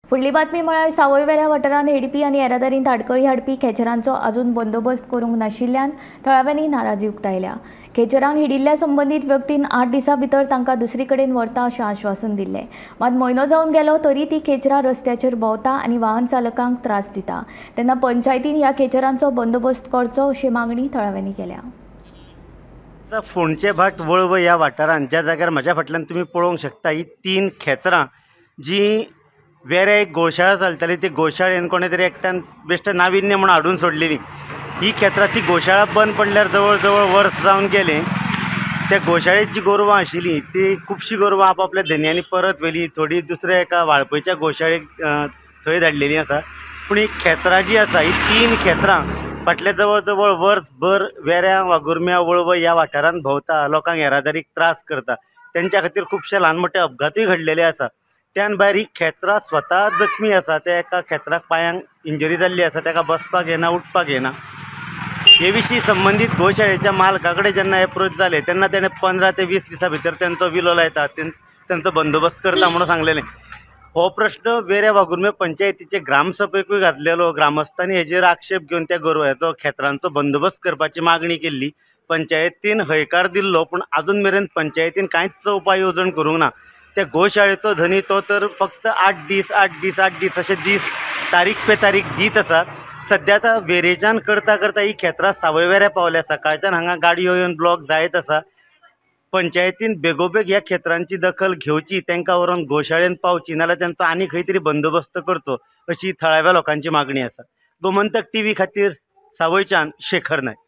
फुडली बातमी म्हळ्यार सावयवेऱ्या वाठारांत हेडपी आनी येरादारींत आडखळी हाडपी खेचरांचो अजून बंदोबस्त करूंक नाशिल्ल्यान थळाव्यांनी नाराजी उक्तायल्या. खेचरांक हिडिल्ल्या संबंदीत व्यक्तीन 8 दिसां भितर तांकां दुसरी कडेन व्हरता अशें आश्वासन दिल्लें. मात म्हयनो जावन गेलो तरी ती खेचरां रस्त्याचेर भोंवता आनी वाहन चालकांक त्रास दिता. तेन्ना पंचायतीन ह्या खेचरांचो बंदोबस्त करचो अशी मागणी थळाव्यांनी केल्या. फोंडचे भाट वळव ह्या वाठारांत ज्या जाग्यार म्हज्या फाटल्यान तुमी पळोवंक शकता ही 3 खेचरां जी वेऱ्या एक गोशाळा चलताली ती गोशाळेन कोणे तरी एकट्यान बेश्ट नाविन्य म्हणून हाडून सोडलेली. ही खेत्रां ती गोशाळा बंद पडल्यार जवळ जवळ वर्स जावन गेलें. त्या गोशाळेत जी गोरवां आशिल्ली ती खुबशीं गोरवां आपआपल्या धनयांनी परत व्हेली, थोडी दुसऱ्या एका वाळपयच्या गोशाळेक थंय धाडलेली आसा. पूण ही खेत्रां जी आसा ही 3 खेत्रां फाटल्या जवळ जवळ वर्सभर वेऱ्या वाघुर्म्या वळवय ह्या वाठारांत भोंवता, लोकांक येरादारीक त्रास करता. तेंच्या खातीर खुबशे ल्हान मोठे अपघातूय घडलेले आसा. त्यान भायर ही खेत्रां स्वता जखमी आसा, त्या एका खेत्राक पांयांक इंजरी जाल्ली आसा, ताका बसपाक येना, उठपाक येना. हे विशीं संबंदीत गोशाळेच्या मालका कडेन जेन्ना एप्रोच जाले तेन्ना तेणें 15 ते 20 दिसां भितर तेंचो विलो लायता, तेंचो बंदोबस्त करता म्हणून सांगलेलें. हो प्रश्न वेऱ्या वाघुर्म्या पंचायतीचे ग्रामसभेकूय घातलेलो. ग्रामस्थांनी हेजेर आक्षेप घेवन त्या गोरवांचो खेत्रांचो बंदोबस्त करपाची मागणी केल्ली. पंचायतीन हयकार दिल्लो, पूण आजून मेरेन पंचायतीन कांयच उपाय येवजण करूंक ना. त्या गोशाळेचो धनी तो तर फक्त 8 दीस 8 दीस 8 दीस अशे दीस तारीख पे तारीख दीत आसा. सद्या आतां वेरेच्यान करता करता ही खेत्रां सावयवेऱ्या पावल्या. सकाळच्यान हांगा गाडयो येवन ब्लॉक जायत आसा. पंचायतीन बेगोबेग ह्या खेत्रांची दखल घेवची, तांकां व्हरोन गोशाळेन पावची, नाजाल्यार तेंचो आनी खंय तरी बंदोबस्त करचो अशी थळाव्या लोकांची मागणी आसा. गोमंतक टीव्ही खातीर सावयच्यान शेखर नायक.